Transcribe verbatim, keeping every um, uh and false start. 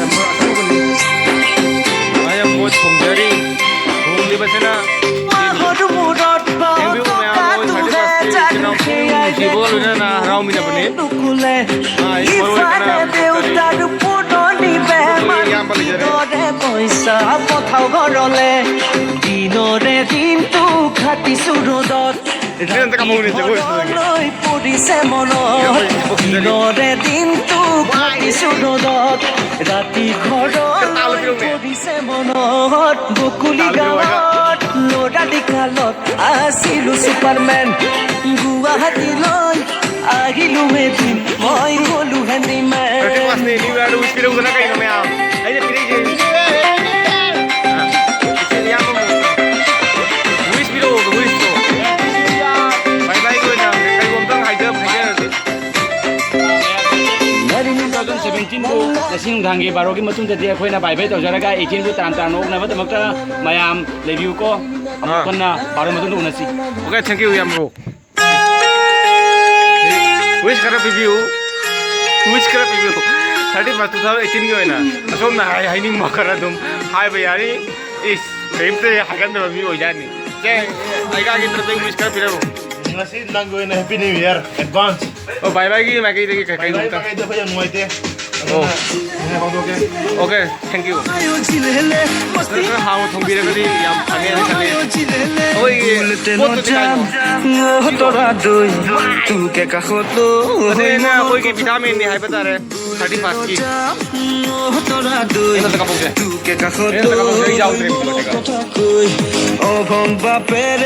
ꯑꯁꯪꯕꯅꯤ꯫ ꯃꯥꯅ ꯄꯣꯠ ꯊꯣꯡꯖꯔꯤ꯫ ꯊꯣꯡꯂꯤꯕꯁꯤꯅ ꯊꯦꯡꯕꯤꯌꯨ ꯃꯌꯥꯝ, ꯃꯣꯏ ꯊꯥꯔꯇꯤ ꯐꯥꯔꯁꯀꯤ ꯏꯆꯤꯟ ꯏꯅꯥꯎ ꯄꯨꯛꯅꯤꯡ ꯅꯨꯡꯁꯤꯕꯒ ꯂꯣꯏꯅꯅ ꯍꯔꯥꯎꯃꯤꯟꯅꯕꯅꯤ꯫ ꯃꯥ ꯑꯩ ꯃꯔꯨ ꯑꯣꯏꯅ ꯀꯅꯥ ꯄꯨꯊꯣꯛꯆꯔꯤ? ꯑꯩꯈꯣꯏ ꯏꯌꯥꯝꯕ ꯂꯩꯖꯔꯦ꯫ দিনৰে দিনটো খাটিছো ৰ'দত। ꯁꯤꯗ ꯑꯝꯇ ꯀꯥꯞꯍꯧꯅꯦ, ꯖꯒꯣꯏ ꯁꯤꯗꯒꯤ꯫ ꯂꯣꯏ পৰিছে মনত। ꯌꯥꯝ ꯐꯖꯩ, ꯌꯥꯝ ꯐꯖꯩ꯫ দিনৰে দিনটো খাটিছো ৰ'দত। ৰাতি ঘৰলৈ পৰিছে মনত। বকুলি গাঁৱত ল'ৰালি কালত আছিলো ছুপাৰমেন। গুৱাহাটীলৈ আহিলো এদিন, মই গ'লো হেণ্ডিমেন। Thirty first ꯅꯤ, New Year wish ꯄꯤꯔꯧꯗꯅ ꯀꯩꯅꯣ ꯃꯌꯥꯝ? ꯑꯩꯅ ꯄꯤꯔꯛꯏꯁꯦ꯫ ꯏꯆꯦ ꯏꯌꯥꯝꯕ ꯑꯃ꯫ Wish ꯄꯤꯔꯛꯑꯣ, wish ꯇꯣ꯫ Bye bye ꯒꯤ ꯑꯣꯏꯅ ꯀꯩꯒꯨꯝꯕ ꯑꯝꯇꯪ ꯍꯥꯏꯖ-, ꯍꯥꯏꯖꯔꯁꯤ꯫ ꯇꯨ ꯊꯥꯎꯖꯟ ꯁꯚꯦꯟꯇꯤꯟꯕꯨ ꯉꯁꯤ ꯅꯨꯡꯗꯥꯡꯒꯤ ꯕꯥꯔꯣꯒꯤ ꯃꯇꯨꯡꯗꯗꯤ ꯑꯩꯈꯣꯏꯅ bye bye ꯇꯧꯖꯔꯒ ꯑꯩꯇꯤꯟꯕꯨ ꯇꯔꯥꯝ ꯇꯔꯥꯝꯅ ꯑꯣꯛꯅꯕꯗꯃꯛꯇ ꯃꯌꯥꯝ ꯂꯩꯕꯤꯌꯨꯀꯣ꯫ ꯑꯃꯨꯛ ꯑꯥ꯫ ꯄꯨꯟꯅ ꯕꯥꯔꯣ ꯃꯇꯨꯡꯗ ꯎꯅꯁꯤ꯫ Okay, thank you, ꯏꯌꯥꯝꯕ꯫ Wish ꯈꯔ ꯄꯤꯕꯤꯌꯨ꯫ Wish ꯈꯔ ꯄꯤꯕꯤꯌꯨ꯫ Thirty first two thousand eighteen ꯒꯤ ꯑꯣꯏꯅ ꯑꯁꯣꯝꯅ ꯍꯥꯏ-, ꯍꯥꯏꯅꯤꯡꯕ ꯈꯔ ꯑꯗꯨꯝ ꯍꯥꯏꯕ ꯌꯥꯅꯤ꯫ ꯏꯁ, ꯀꯔꯤꯝꯇ ꯍꯥꯏꯒꯟꯗꯕ ꯃꯤ ꯑꯣꯏꯖꯥꯠꯅꯤ꯫ ꯁꯦ, ꯑꯩꯒꯥꯒꯤ ꯇꯔꯐꯇꯒꯤ wish ꯈꯔ ꯄꯤꯔꯛꯎ꯫ ꯉꯁꯤ ꯅꯪꯒꯤ ꯑꯣꯏꯅ Happy New Year advance꯫ ꯑꯣ, bye bye ꯒꯤ ꯃꯥꯏꯀꯩꯗꯒꯤ ꯀꯩ-, bye bye ꯀꯩꯒꯨꯝꯕ ꯃꯥꯏꯀꯩꯗ ꯑꯩꯈꯣꯏ ꯌꯥꯝ ꯅꯨꯡꯉꯥꯏꯇꯦ꯫ ꯑꯣ꯫ ꯑꯗꯨꯅ ꯑꯩꯅ ꯐꯣꯡꯗꯣꯛꯀꯦ꯫ Okay, thank you꯫ ꯈꯔ ꯈꯔ ꯍꯥꯎꯅ ꯊꯣꯡꯕꯤꯔꯒꯗꯤ ꯌꯥꯝ ꯐꯅꯤ ꯍꯥꯏꯅ ꯈꯜꯂꯤ꯫ ꯑꯩꯈꯣꯏꯒꯤ ꯄꯣꯠꯇꯨꯗꯤ ꯀꯥꯏꯅꯣ? ꯁꯤꯔꯣ? ꯇꯣꯔꯥꯗꯣꯏ ꯇꯨ ꯀꯦ ꯀꯥꯈꯣꯠꯂꯣ꯫ ꯃꯁꯤꯅ ꯑꯩꯈꯣꯏꯒꯤ vitamin ꯅꯤ ꯍꯥꯏꯕ ꯇꯥꯔꯦ, thirty first ꯀꯤ꯫ ꯇꯣꯔꯥꯗꯣꯏ ꯑꯩꯅ ꯑꯝꯇ ꯀꯥꯞꯍꯧꯒꯦ꯫ ꯇꯨ ꯀꯦ ꯑꯩꯅ ꯑꯝꯇ ꯀꯥꯞꯍꯧꯒꯦ, ꯑꯩ ꯌꯥꯎꯗ꯭ꯔꯦ ꯃꯁꯤꯗ꯫ ꯀꯥꯈꯣꯠꯂꯣ꯫ ꯑꯣ ꯚꯝꯕꯥ ꯄꯦꯔꯦ